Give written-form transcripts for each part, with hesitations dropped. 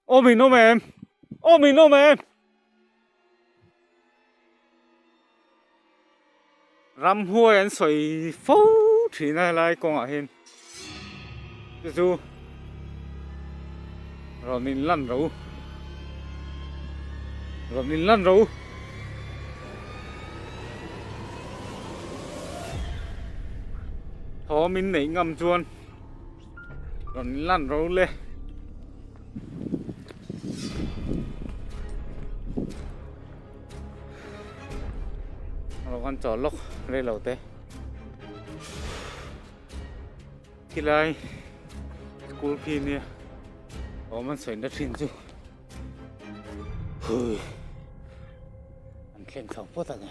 Awm in awm em? Awm in awm em? Ramhuai an sawi fo thin a helai kawngah hian chu chu rawn in lan ro rawn in lan ro thawm in neih ngam chuan rawn in lan ro le. Rawh kan chawl lawk rei lo te khilai school khi nia awm an sawi na thin chu hui an thleng chho phawt a ni.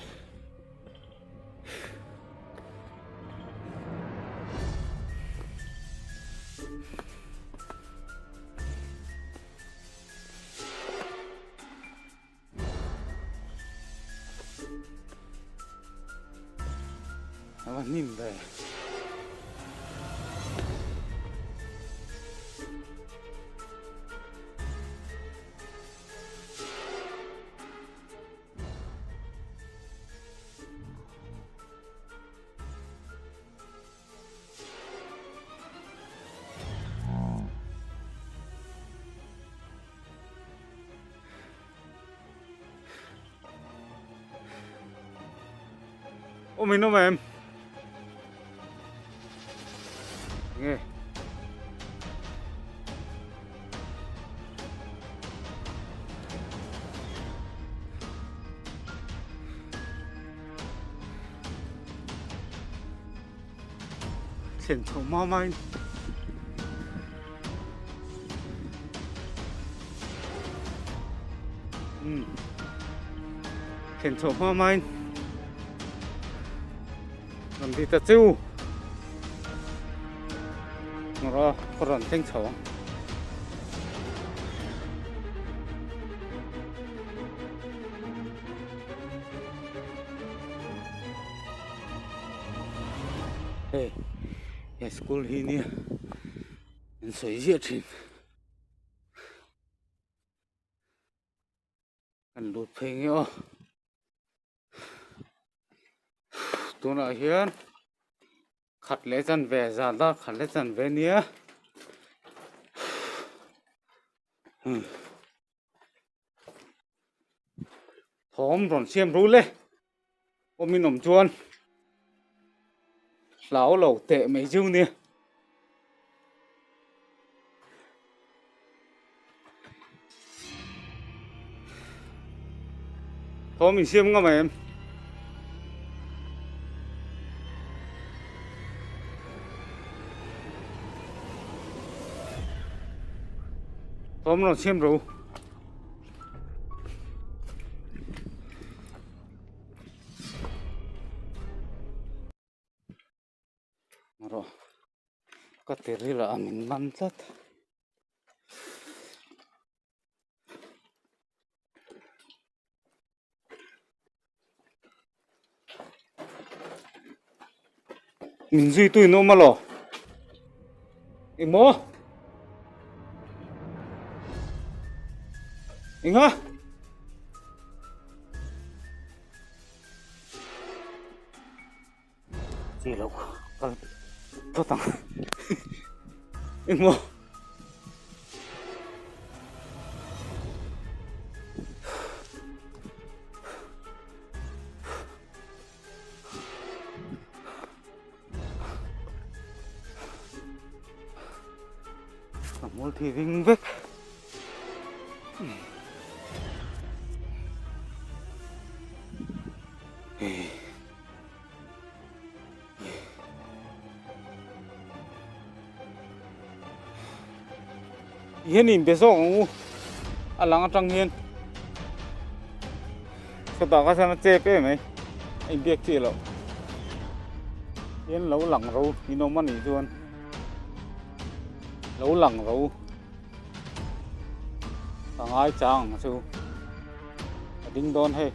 A va hnim ve. Awm in awm em? Nge. Thlen chho hma hmain umm thlen chho hma hmain rawn ti ta chu ngawrh a ka rawn thleng chho ang. Hei he school hi nia an sawi ziah thin kan lut phei nge aw tunah hian khat leh chanve zan dar khat leh chanve nia umm. Thawm rawn siam rul e, awm in awm chuan hlau lo teh mai chu nia. Thawm in siam ngam em? Thawm rawn siam ro. Rawh ka ti ril a min man tlat. Min zui tu in awm alaw engmaw engha chi lo kal phawt ang engmaw. Ka hmul thi ring vek. Hian in be zawk ang u a lang atang hian chutah kha chuan a chep em mai a inbiak chiah loh hian lo lang ro in awm a nih chuan lo lang ro ka ngai chang ang chu a ding dawn hei.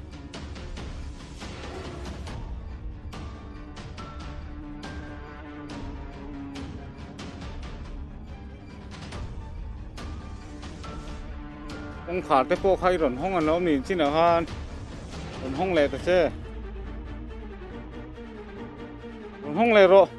Kawngkhar te pawh kha i rawn hawng an lo awm ni chinah khan rawn hawng leh ta che. Rawn hawng leh rawh.